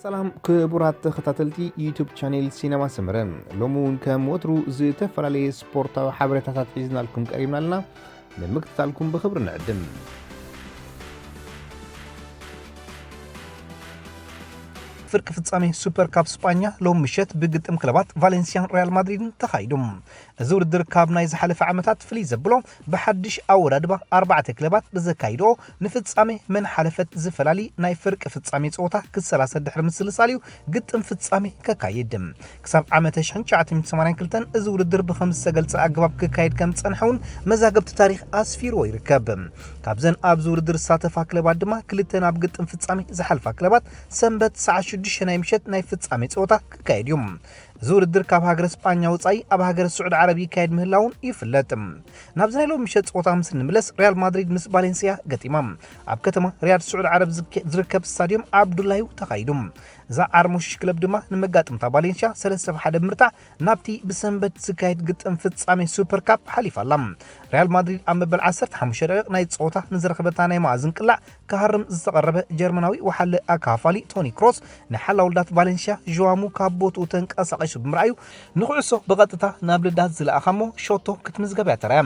ሰላም ክቡራት ተኸታተልቲ ዩቱብ ቻኔል ሲነማ ሰመረ፣ ሎሚ እውን ከም ወትሩ ዝተፈላለየ ስፖርታዊ ሓበሬታታት ሒዝናልኩም ቀሪብና ኣለና። ንምክትታልኩም ብኽብሪ ንዕድም። ፍርቂ ፍጻሜ ሱፐር ካፕ ስጳኛ ሎም ምሸት ብግጥም ክለባት ቫሌንሲያን ሪያል ማድሪድን ተኻይዱ። እዚ ውድድር ካብ ናይ ዝሓለፈ ዓመታት ፍልይ ዘብሎ ብሓድሽ ኣወዳድባ ኣርባዕተ ክለባት ብዘካይድኦ ንፍጻሜ መን ሓለፈት ዝፈላሊ ናይ ፍርቂ ፍጻሜ ጸወታ ክሰላሰል ድሕሪ ምስልሳል እዩ ግጥም ፍጻሜ ከካይድ። ክሳብ ዓመተ ሽሕን ትሽዓተ ሚእትን ሰማንያን ክልተን እዚ ውድድር ብኸም ዝተገልጸ ኣገባብ ክካየድ ከም ዝጸንሐ እውን መዛግብቲ ታሪኽ ኣስፊርዎ ይርከብ። ካብዘን ኣብዚ ውድድር ዝሳተፋ ክለባት ድማ ክልተ ናብ ግጥም ፍጻሜ ዝሓልፋ ክለባት ሰንበት ሰዓት ሽዱሽተ ናይ ምሸት ናይ ፍጻሜ ጸወታ ክካየድ እዩ። እዚ ውድድር ካብ ሃገረ ስጳኛ ወጻኢ ኣብ ሃገረ ስዑድ ዓረብ ይካየድ ምህላውን ይፍለጥ። ናብዚ ናይ ሎም ምሸት ጸወታ ምስ እንምለስ ሪያል ማድሪድ ምስ ባሌንሲያ ገጢማ ኣብ ከተማ ሪያድ ስዑድ ዓረብ ዝከ- ዝርከብ ስታዲየም ዓብዱላዩ ተኻይዱ። እዛ ዓርሞሽሽ ክለብ ድማ ንመጋጥምታ ባሌንሲያ ሰለስተ ብ ሓደ ብምርታዕ ናብቲ ብሰንበት ዝካየድ ግጥም ፍጻሜ ሱፐር ካፕ ሓሊፋ ኣላ። ሪያል ማድሪድ ኣብ መበል ዓሰርተ ሓሙሽተ ደቂቕ ናይ ጸወታ ንዝረኸበታ ናይ መኣዝን ቅላዕ ክሃርም ዝተቐረበ ጀርመናዊ ወሓለ ኣካፋሊ ቶኒ ክሮስ ንሓላውልዳት ቫሌንሽያ ዥዋሙ ካብ ቦትኡ ተንቀሳቒሱ ብምርኣዩ ንኩዕሶ ብቐጥታ ናብ ልዳት ዝለኣኻሞ ሾቶ ክትምዝገብ እያ ተራያ።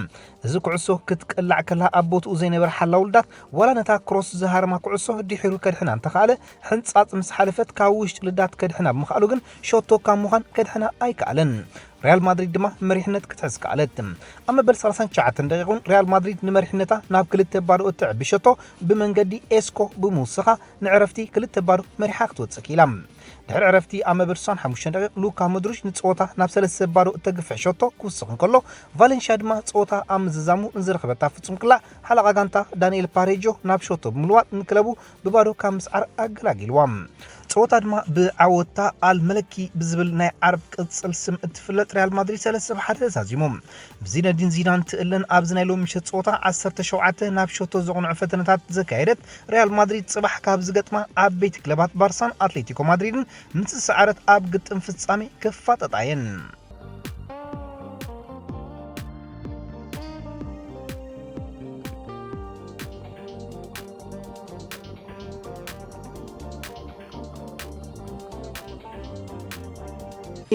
እዚ ኩዕሶ ክትቅላዕ ከላ ኣብ ቦትኡ ዘይነበረ ሓላውልዳት ዋላ ነታ ክሮስ ዝሃርማ ኩዕሶ ድሒሩ ከድሕና እንተኸኣለ ሕንጻጽ ምስ ሓለፈት ካብ ውሽጢ ልዳት ከድሕና ብምኽኣሉ ግን ሾቶ ካብ ምዃን ከድሕና ኣይከኣለን። ሪያል ማድሪድ ድማ መሪሕነት ክትሕዝ ከኣለት። ኣብ መበል ሰላሳን ትሽዓተን ደቂቑን ሪያል ማድሪድ ንመሪሕነታ ናብ ክልተ ባዶ እተዕቢ ሸቶ ብመንገዲ ኤስኮ ብምውስኻ ንዕረፍቲ ክልተ ባዶ መሪሓ ክትወጽእ ክኢላ። ድሕሪ ዕረፍቲ ኣብ መበል ስሳን ሓሙሽተን ደቂቕ ሉካ ሞድሪች ንጸወታ ናብ ሰለስተ ባዶ እተግፍሕ ሸቶ ክውስኽ እንከሎ ቫሌንሽያ ድማ ጸወታ ኣብ ምዝዛሙ ንዝረኸበታ ፍጹም ቅላዕ ሓለቓ ጋንታ ዳንኤል ፓሬጆ ናብ ሸቶ ብምልዋጥ ንክለቡ ብባዶ ካብ ምስዓር ኣገላጊልዋ። ጸወታ ድማ ብዓወታ ኣልመለኪ ብዝብል ናይ ዓርብ ቅጽል ስም እትፍለጥ ሪያል ማድሪድ ሰለስተ ብ ሓደ ተዛዚሙ። ብዚነዲን ዚዳን ትእለን ኣብዚ ናይ ሎም ምሸት ጸወታ ዓሰርተ ሸውዓተ ናብ ሸቶ ዘቕንዑ ፈተነታት ዘካየደት ሪያል ማድሪድ ጽባሕ ካብ ዝገጥማ ዓበይቲ ክለባት ባርሳን ኣትሌቲኮ ማድሪድን ምስ ዝሰዓረት ኣብ ግጥም ፍጻሜ ክፋጠጣ እየን።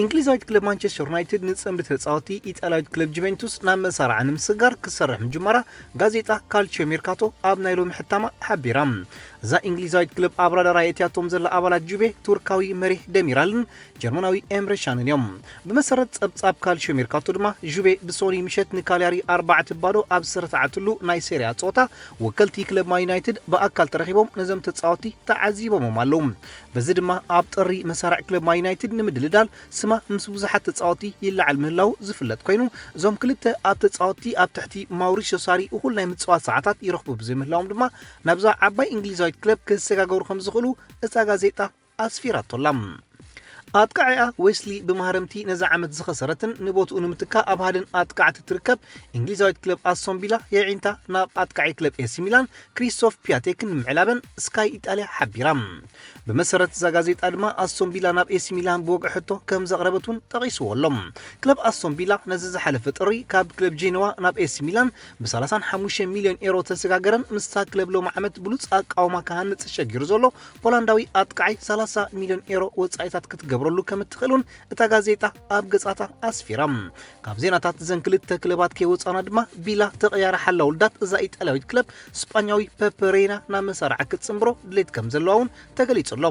እንግሊዛዊት ክለብ ማንቸስተር ዩናይትድ ንጽምዲ ተጻወቲ ኢጣልያዊት ክለብ ጁቬንቱስ ናብ መሳርዓ ንምስጋር ክሰርሕ ምጅማራ ጋዜጣ ካልቺዮ ሜርካቶ ኣብ ናይ ሎሚ ሕታማ ሓቢራ። እዛ እንግሊዛዊት ክለብ ኣብ ራዳራ የእትያቶም ዘላ ኣባላት ጁቬ ቱርካዊ መሪህ ደሚራልን ጀርመናዊ ኤምረ ሻንን እዮም። ብመሰረት ጸብጻብ ካልቺዮ ሜርካቶ ድማ ጁቬ ብሶኒ ምሸት ንካልያሪ ኣርባዕተ ባዶ ኣብ ዝተረታዓትሉ ናይ ሴሪያ ጸወታ ወከልቲ ክለብ ማን ዩናይትድ ብኣካል ተረኺቦም ነዞም ተጻወቲ ተዓዚቦሞም ኣለዉ። በዚ ድማ ኣብ ጥሪ መሳርዕ ክለብ ማን ዩናይትድ ንምድልዳል ስማ ምስ ብዙሓት ተጻወቲ ይለዓል ምህላው ዝፍለጥ ኮይኑ እዞም ክልተ ኣብ ተጻወቲ ኣብ ትሕቲ ማውሪሲዮ ሳሪ እኹል ናይ ምጽዋት ሰዓታት ይረኽቡ ብዘይምህላዎም ድማ ናብዛ ዓባይ እንግሊዛዊት ክለብ ክሰጋገሩ ከም ዝኽእሉ እታ ጋዜጣ ኣስፊራቶላ። ኣጥቃዒኣ ዌስሊ ብማህረምቲ ነዛ ዓመት ዝኸሰረትን ንቦትኡ ንምትካእ ኣብ ሃድን ኣጥቃዕቲ ትርከብ እንግሊዛዊት ክለብ ኣስቶን ቪላ የዒንታ ናብ ኣጥቃዒ ክለብ ኤሲ ሚላን ክሪስቶፍ ፒያቴክን ምዕላበን ስካይ ኢጣልያ ሓቢራ። ብመሰረት እዛ ጋዜጣ ድማ ኣስቶን ቪላ ናብ ኤሲ ሚላን ብወግዒ ሕቶ ከም ዘቕረበት እውን ጠቒስዎ ኣሎ። ክለብ ኣስቶን ቪላ ነዚ ዝሓለፈ ጥሪ ካብ ክለብ ጄኖዋ ናብ ኤሲ ሚላን ብ ሰላሳን ሓሙሽተ ሚልዮን ኤሮ ተሰጋገረን ምስታ ክለብ ሎሚ ዓመት ብሉጽ ኣቃውማ ክሃንጽ ሸጊሩ ዘሎ ፖላንዳዊ ኣጥቃዓይ ሰላሳ ሚልዮን ኤሮ ወጻኢታት ክትገብረሉ ከም እትኽእል እውን እታ ጋዜጣ ኣብ ገጻታ ኣስፊራ። ካብ ዜናታት እዘን ክልተ ክለባት ከይወጻና ድማ ቪላ ተቐያሪ ሓላውልዳት እዛ ኢጣልያዊት ክለብ ስጳኛዊ ፐፐ ሬና ናብ መሳርዓ ክትጽንብሮ ድሌት ከም ዘለዋ እውን ተገሊጹ ኣሎ።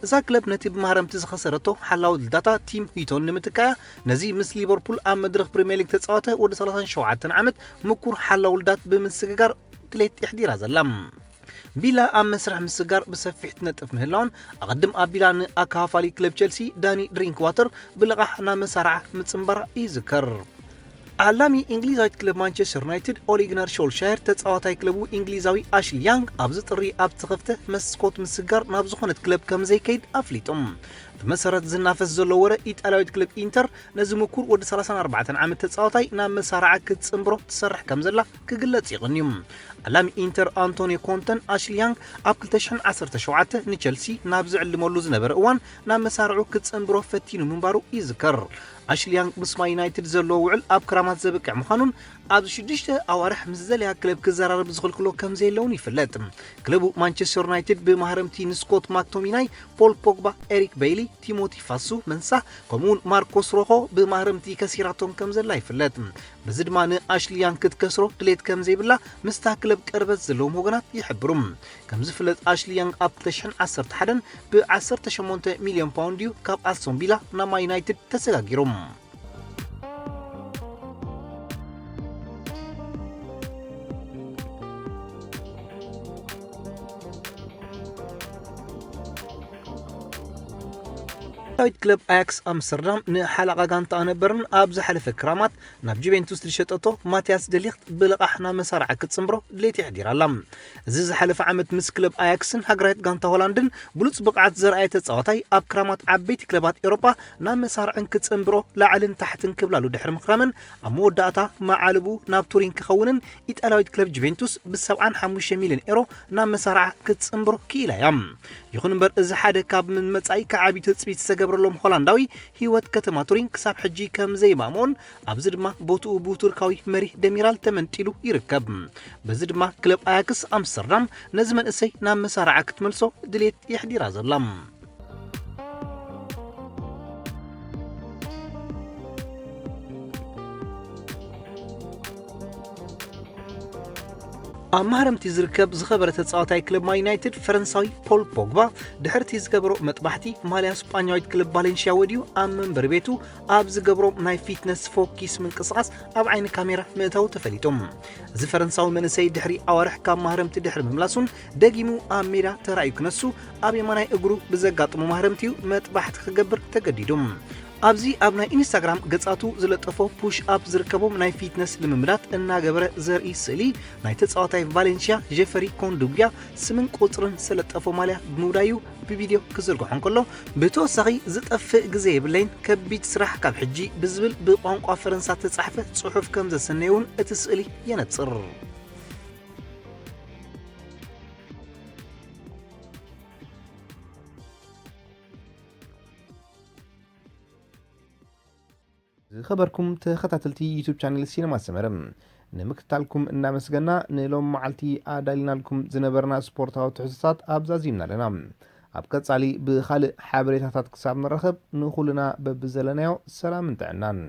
እዛ ክለብ ነቲ ብማህረምቲ ዝኸሰረቶ ሓላውልዳታ ቲም ሂቶን ንምትካያ ነዚ ምስ ሊቨርፑል ኣብ መድረኽ ፕሪምየር ሊግ ተጻወተ ወዲ ሰላሳን ሸውዓተን ዓመት ምኩር ሓላውልዳት ብምስግጋር ድሌት የሕዲራ ዘላ። ቪላ ኣብ መስርሕ ምስጋር ብሰፊሕ ትነጥፍ ምህላውን ኣቐድም ኣቢላ ንኣካፋሊ ክለብ ቸልሲ ዳኒ ድሪንክዋተር ብልቓሕ ናብ መሳርዓ ምጽንባራ ይዝከር። ዓላሚ እንግሊዛዊት ክለብ ማንቸስተር ዩናይትድ ኦሊግነር ሾልሻየር ተጻዋታይ ክለቡ እንግሊዛዊ ኣሽሊ ያንግ ኣብዚ ጥሪ ኣብ ዝተኸፍተ መስኮት ምስጋር ናብ ዝኾነት ክለብ ከም ዘይከይድ ኣፍሊጡ። ብመሰረት ዝናፈስ ዘሎ ወረ ኢጣልያዊት ክለብ ኢንተር ነዚ ምኩር ወዲ ሰላሳን ኣርባዕተን ዓመት ተጻዋታይ ናብ መሳርዓ ክትጽንብሮ ትሰርሕ ከም ዘላ ክግለጽ ይቕን እዩ። ዓላሚ ኢንተር ኣንቶኒዮ ኮንተን ኣሽሊ ያንግ ኣብ ክልተ ሽሕን ዓሰርተ ሸውዓተ ንቸልሲ ናብ ዝዕልመሉ ዝነበረ እዋን ናብ መሳርዑ ክጽንብሮ ፈቲኑ ምንባሩ ይዝከር። ኣሽሊ ያንግ ምስ ማን ዩናይትድ ዘለዎ ውዕል ኣብ ክራማት ዘብቅዕ ምዃኑን ኣብዚ ሽዱሽተ ኣዋርሕ ምስ ዝደለያ ክለብ ክዘራረብ ዝኽልክሎ ከም ዘየለውን ይፍለጥ። ክለቡ ማንቸስተር ዩናይትድ ብማህረምቲ ንስኮት ማክቶሚናይ፣ ፖል ፖግባ፣ ኤሪክ ቤይሊ፣ ቲሞቲ ፋሱ መንሳ ከምኡውን ማርኮስ ሮኾ ብማህረምቲ ከሲራቶም ከም ዘላ ይፍለጥ። በዚ ድማ ንኣሽሊ ያንግ ክትከስሮ ድሌት ከም ዘይብላ ምስታ ክለብ ቅርበት ዘለዎም ወገናት ይሕብሩ። ከም ዝፍለጥ ኣሽሊ ያንግ ኣብ ክልተ ሽሕን ዓሰርተ ሓደን ብ ዓሰርተ ሸሞንተ ሚልዮን ፓውንድ እዩ ካብ ኣስቶን ቪላ ናብ ማን ዩናይትድ ተሰጋጊሩ። ዳዊት ክለብ ኣያክስ ኣምስተርዳም ንሓለቓ ጋንታ ነበርን ኣብ ዝሓለፈ ክራማት ናብ ጁቬንቱስ ዝሸጠቶ ማቲያስ ደሊኽት ብልቓሕ ናብ መሳርዓ ክትጽንብሮ ድሌት የሕዲራ ኣላ። እዚ ዝሓለፈ ዓመት ምስ ክለብ ኣያክስን ሃገራዊት ጋንታ ሆላንድን ብሉጽ ብቕዓት ዘርኣየ ተጻዋታይ ኣብ ክራማት ዓበይቲ ክለባት ኤውሮጳ ናብ መሳርዕን ክትጽንብሮ ላዕልን ታሕትን ክብላሉ ድሕሪ ምኽራመን ኣብ መወዳእታ መዓልቡ ናብ ቱሪን ክኸውንን ኢጣልያዊት ክለብ ጁቬንቱስ ብ ሰብዓን ሓሙሽተ ሚልዮን ኤሮ ናብ መሳርዓ ክትጽንብሮ ክኢላ እያ። ይኹን እምበር እዚ ሓደ ካብ መጻኢ ክዓቢ ትጽቢት ዝተገብረሎም ሆላንዳዊ ህይወት ከተማ ቱሪን ክሳብ ሕጂ ከም ዘይማምኦን ኣብዚ ድማ ቦትኡ ብቱርካዊ መሪህ ደሚራል ተመንጢሉ ይርከብ። በዚ ድማ ክለብ ኣያክስ ኣምስተርዳም ነዚ መንእሰይ ናብ መሳርዓ ክትመልሶ ድሌት የሕዲራ ዘላ። ኣብ ማህረምቲ ዝርከብ ዝኸበረ ተጻዋታይ ክለብ ማን ዩናይትድ ፈረንሳዊ ፖል ፖግባ ድሕርቲ ዝገበሮ መጥባሕቲ ማልያ ስጳኛዊት ክለብ ቫሌንሽያ ወዲኡ ኣብ መንበሪ ቤቱ ኣብ ዝገብሮ ናይ ፊትነስ ፎኪስ ምንቅስቓስ ኣብ ዓይኒ ካሜራ ምእታው ተፈሊጡ። እዚ ፈረንሳዊ መንእሰይ ድሕሪ ኣዋርሕ ካብ ማህረምቲ ድሕሪ ምምላሱን ደጊሙ ኣብ ሜዳ ተራእዩ ክነሱ ኣብ የማናይ እግሩ ብዘጋጥሞ ማህረምቲ እዩ መጥባሕቲ ክገብር ተገዲዱ። ኣብዚ ኣብ ናይ ኢንስታግራም ገጻቱ ዝለጠፎ ፑሽ ኣፕ ዝርከቦም ናይ ፊትነስ ልምምዳት እናገበረ ዘርኢ ስእሊ ናይ ተጻዋታይ ቫሌንሽያ ጀፈሪ ኮንዱግያ ስምን ቁጽርን ዝተለጠፎ ማልያ ብምውዳዩ ብቪድዮ ክዝርግሖ እንከሎ፣ ብተወሳኺ ዝጠፍእ ግዜ የብለይን፣ ከቢድ ስራሕ ካብ ሕጂ ብዝብል ብቋንቋ ፈረንሳ ተጻሕፈ ጽሑፍ ከም ዘሰነየ እውን እቲ ስእሊ የነጽር። ዝኸበርኩም ተኸታተልቲ ዩቱብ ቻነል ሲነማ ሰመረ፣ ንምክትታልኩም እናመስገና፣ ንሎም መዓልቲ ኣዳሊናልኩም ዝነበርና ስፖርታዊ ትሕዝቶታት ኣብዛዚምና ኣለና። ኣብ ቀጻሊ ብኻልእ ሓበሬታታት ክሳብ ንራኸብ፣ ንኹልና በብዘለናዮ ሰላምን ጥዕናን።